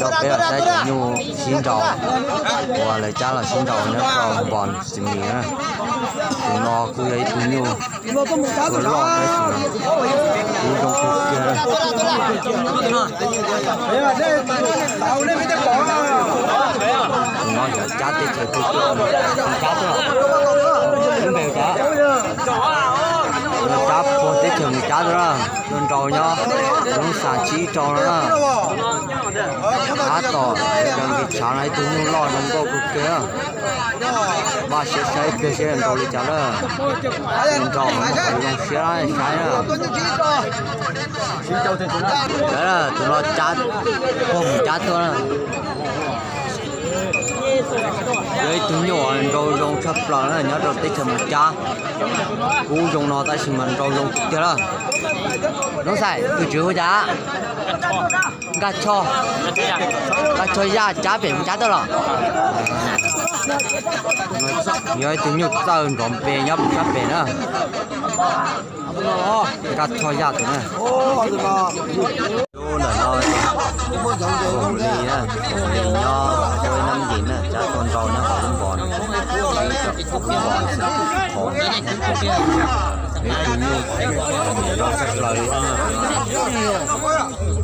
Coj peb los saib cov nyuj sib nraus, uas lawv cab los sib nraus nyob rau npos xis mis na. Tus no kuj yog ib tug nyuj ua loj tab sis mas kub zoo kawg kiag. Tus no yog cab teb chaws tuaj, cab tuaj, lub npe cas, cab puag teb chaws mus cab tuaj na, tuaj nraus nyob lub xas tsib rau no na. Tab tom nqis tshav no ib tug nyuj loj zoo nkauj kawg kiag. Npaj siab saib ib pliag seb nraus li cas lawm. Nraus qhov zoo siab saib na. Tus no cab puag mus cab tuaj na. Yog ib tug nyuj nraus zoo tshaj plaws na, nyob rau teb chaws mus cab. Kub zoo no tab sis mas nraus zoo tiag lawm. Noob Xais, tus tswv hu cas? Nkaj Choj, Nkaj Choj Yaj cab pem mus cab tuaj los? Yog ib tug nyuj txawj nrov npe nyob puag sab pem na. Nkaj Choj Yaj tus na. Lub ntawm no, Voos Lis na, Voos Lis nyob Huab Nab Yim na, cab tuaj nraus nyob hauv lub npos no. Ib tug nyuj nraus tshaj plaws li. Zoo nraug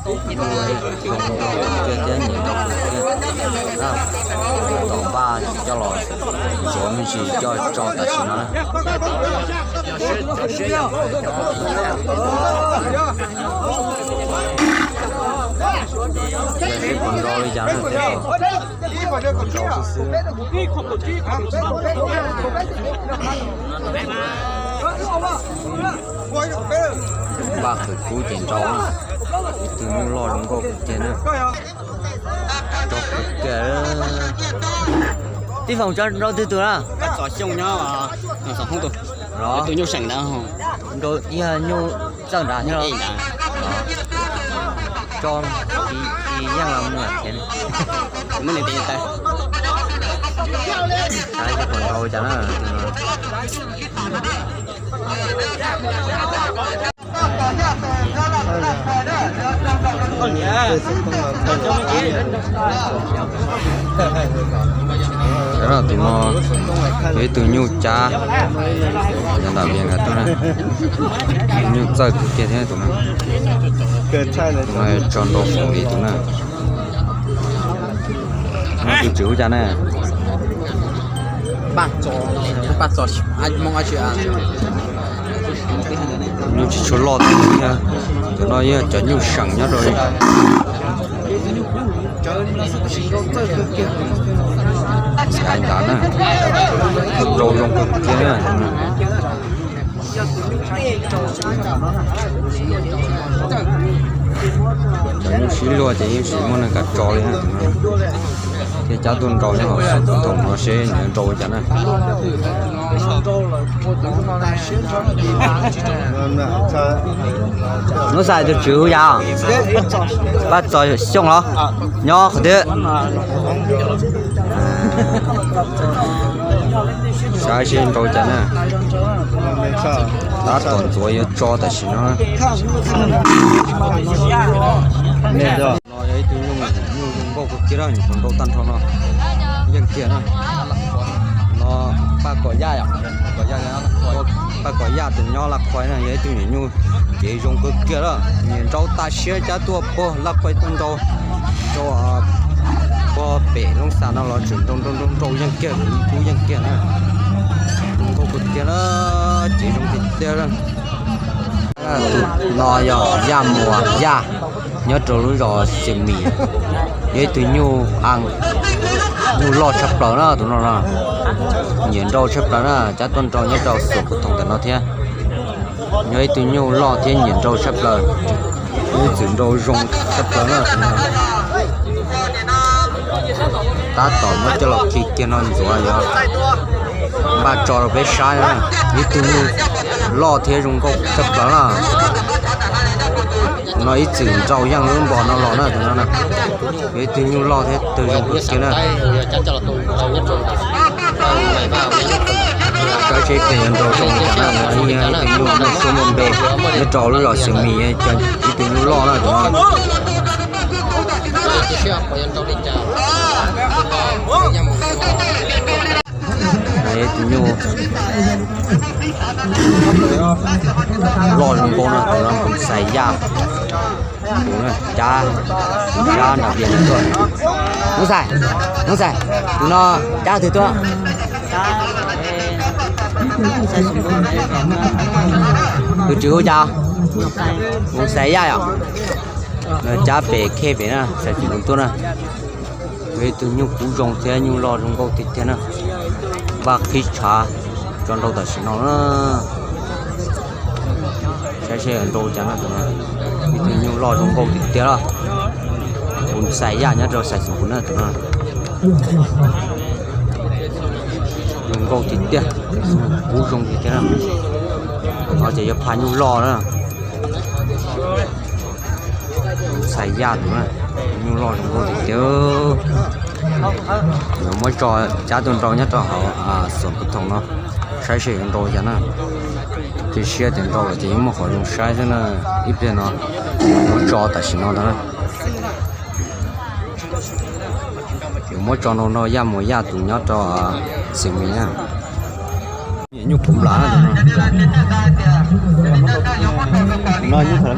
kawg kiag thiab nyiam nraus kawg kiag. Tom npaj coj los ntxuav me ntsis coj tso tam sim no na. Seb puas nraus li cas na, tej zaum nraus xwb xwb. Npaj qhwv kub ces nraus na. Ib tug nyuj loj zoo nkauj tiag na. Nraus kawg kiag. Tij Foom, nraus twg tus na? Los, tus nyuj seem ntawd. Nraus yog nyuj txawj nrad thiab los? Tso tsis yeej los mus thiab. Saib seb puas nraus cas na. Tus no yog ib tug nyuj cab, nyob nram Vias Cas tuaj na. Nyuj txawj kawg kiag thiab tus no. Tus no tso nraus Foom Lis tus na. Tus tswv hu cas na? Nyuj tsis tshua loj thiab, cov no yog cov nyuj seem nyob rau li. Ntxhiav ntawd na, nraus zoo kawg kiag na. Cov nyuj sib luag ces yeej tsis muaj neeg kam tso li na. Thiaj cab tuaj nraus nyob hauv xov tooj no seb nws nraus li cas na. Noob Xais, tus tswv hu cas? Paj Txos Xyooj los? Nyob qhov twg? Saib seb nraus cas na. Tab tom ntxuav yuav tso tam sim no. No yog ib tug nyuj, nyuj zoo nkauj kawg kiag, nyuam qhuav nraus tag nrho no. Yeej kiag na. No Paj Kom Yaj, Paj Kom Yaj tus nyob Laj Khuai na, yog ib tug nyuam nyuj kev zoo kawg kiag lawm. Nyiam nraus tas siab cab tuaj puag Laj Khuai tuaj nraus rau puag pem Loob Xas no los tseem nraus nraus nraus nraus yeej kiag, kub yeej kiag na. Zoo nkauj kawg kiag na, kev zoo tiag tiag. Tus no yog Yaj Muas Yaj, nyob rau lub zos Xeem Mis, yog ib tug nyuj a, nyuj loj tshaj plaws na tus no no. Nyiam nraus tshaj plaws na, cab tuaj nraus nyob rau Xuam Pus Thoom ntawm no thiab. Yog ib tug nyuj loj thiab nyiam nraus tshaj plaws, ib txwm nraus zoo tshaj plaws na. Tab tom muab coj los khi kiag no ntxuav yog npaj tso rau peb saib na. Ib tug nyuj loj thiab zoo nkauj tshaj plaws na. Tus no ib txwm nraus yeej lub npos no los na tus no na. Yog ib tug nyuj loj thiab tawg zoo kawg kiag na. Saib seb tus yuav nraus zoo li cas na, ib tug nyuj muaj suab muaj npe nyob rau lub zos Xeem Mis, ib tug nyuj loj na tus no. Tus nyuj loj zoo nkauj no, tus no Xais Yaj, tus no Cab, Cab nram Vias tuaj. Hmoob Xais, Hmoob Xais, tus no Cab twg tuaj? Tus tswv hu cas? Hmoob Xais Yaj yom. Cab pem khej pem na, Xais Xyooj Kuv tuaj na. Ib tug nyuj kub zoo thiab nyuj loj zoo nkauj tiag tiag na. Vaj qhib tshav tso nrau tam sim no na. Saib seb yuav nrau cas na tus no. Ib tug nyuj loj zoo nkauj tiag tiag los. Kuv Xais Yaj nyob rau Xais Xyooj Kuv na tus no. Zoo nkauj tiag tiag, kub zoo tiag tiag na. Tus no ces yog pha nyuj loj na. Xais Yaj tus na, nyuj loj zoo nkauj tiag tiag. Yuav muab tso Cab tus nrau nyob rau hauv xom pus thoom no, saib seb yuav nrau cas na. Cia siab tias nrau lawm ces yeej muaj qhov zoo saib xwb na. Ib pliag no yuav muab tso tam sim no ntag na. Yuav muab tso nrau nrau Yaj Muas Yaj tus nyob rau Xeem Mis na. Nyuj Quav Nplas na tus no. Tus no nyuj Quav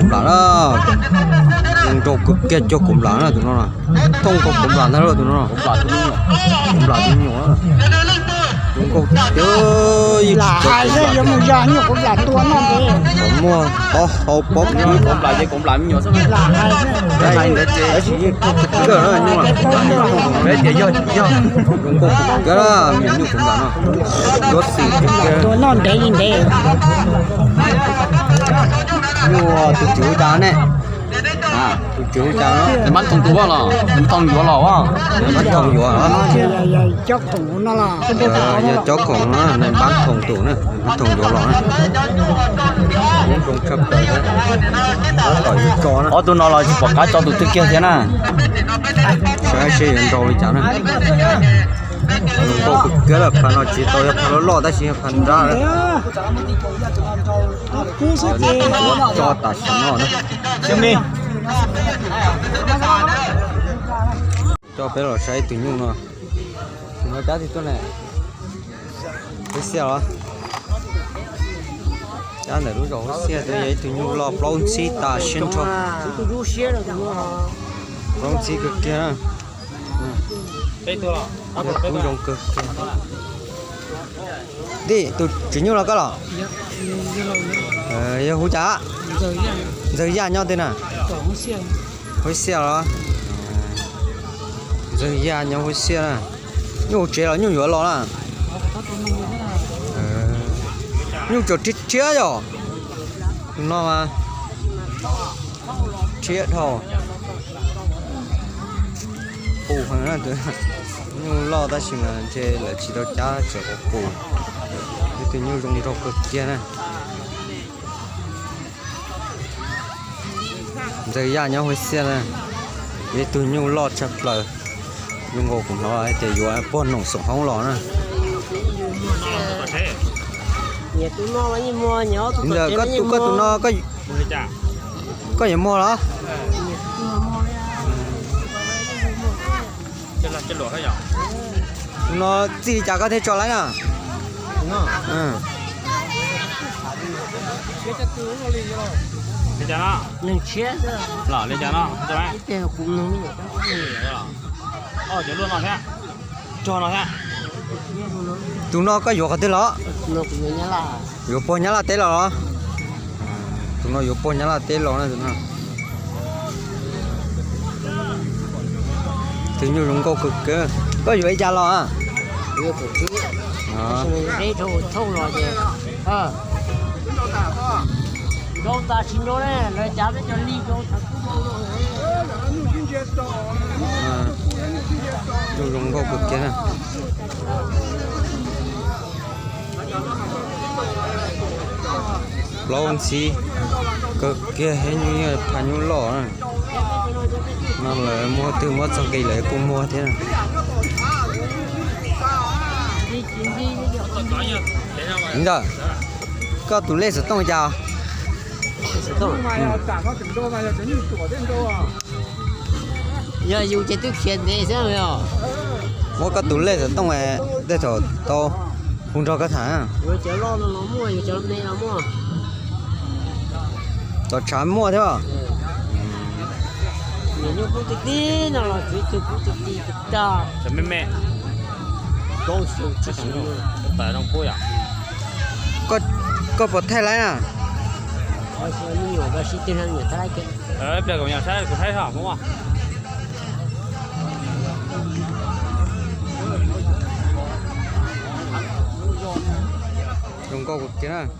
Nplas na. Zoo nraug kawg kiag cov Quav Nplas na tus no. Thooj nkaus Quav Nplas ntag lauj tus no. Quav Nplas tus nyuam. Zoo nkauj tiag tiag. Lam hais xwb yuav mus yog nyuj Quav Nplas tua noj ntev. Muaj taub hau pob kws Quav Nplas ces Quav Nplas me nyuam xwb. Lam hais xwb. Tab sis yeej kawg na nyuj. Tias yog yog zoo nkauj kawg me nyuj Quav Nplas no. Yuav xim kawg. Tua noj ntev li ntev. Nyuj tus tswv hu cas ne? Tus tswv hu cas no? Npab Thoom tus los, Npab Thoom yuav los. Npab Thoom yuav los. Yog Cob Khoom no los. Yog Cob Khoom no, Npab Thoom tus na, Npab Thoom yuav los na. Ob tug no los tsis pom qab tso tus twg kiag thiab na. Saib seb yuav nrau li cas na. Zoo nkauj kawg kiag lawm, pha no tsis tau yog pha loj loj tab sis yog pha nrab lawm. Tso tam sim no na. Coj peb los saib ib tug nyuj no. Tus no Cab twg tuaj ne? Huab Xiaj los? Cab ntawm lub zos Huab Xiaj tuaj yog ib tug nyuj loj plaub ntxhib tas siab nrho. Plaub ntxhib kawg kiag na. Kub zoo kawg kiag. Tij, tus tswv nyuj no koj los? Yog hu cas? Ntxawg Yaj nyob twg na? Huab Xiaj los? Ntxawg Yaj nyob Huab Xiaj na. Nyuj hauv tsev los nyuj yuav los na? Nyuj tseem rhiab rhiab yom. Tus no mas rhiab dhau. Qus heev na, nyuj loj tab sis mas ntshe lawv tsis tau cab tseem qus qus. Ib tug nyuj zoo nraug kawg kiag na. Ntxawg Yaj nyob Huab Xiaj na, ib tug nyuj loj tshaj plaws. Zoo nkaus kuv hnov hais tias yuav puag Noom Xoom Hoob los na. Ntawm koj tus, koj tus no koj yuav muag los? Tus no txij li cas koj thiaj tso laib na? Tus no koj yuav qhov twg los? Yuav puag Nyab Laj teb los los? Tus no yuav puag Nyab Laj teb los na tus no. Tus nyuj zoo nkauj kawg kawg. Koj yuav li cas los? Zoo zoo nkauj kawg kiag na. Plaub ntxhib kawg kiag, nyuj pha nyuj loj na. No lawv muab twg muab txog nqi lawv kuj muag thiab. Ntawm, koj tus lej xov tooj cas? Yog yus ces twb khiav ntev xwb os. Muab koj tus lej xov tooj, tej thaum tau hu nrog koj tham. Yuav cov loj no los muaj, yuav cov me los muaj. Tom tshav muaj thiab. Niam nyuj kub ti ti no los txiv tug kub ti ti ti tag. Cov me me. Koj puas thaij laiv na? Zoo nkauj tiag na.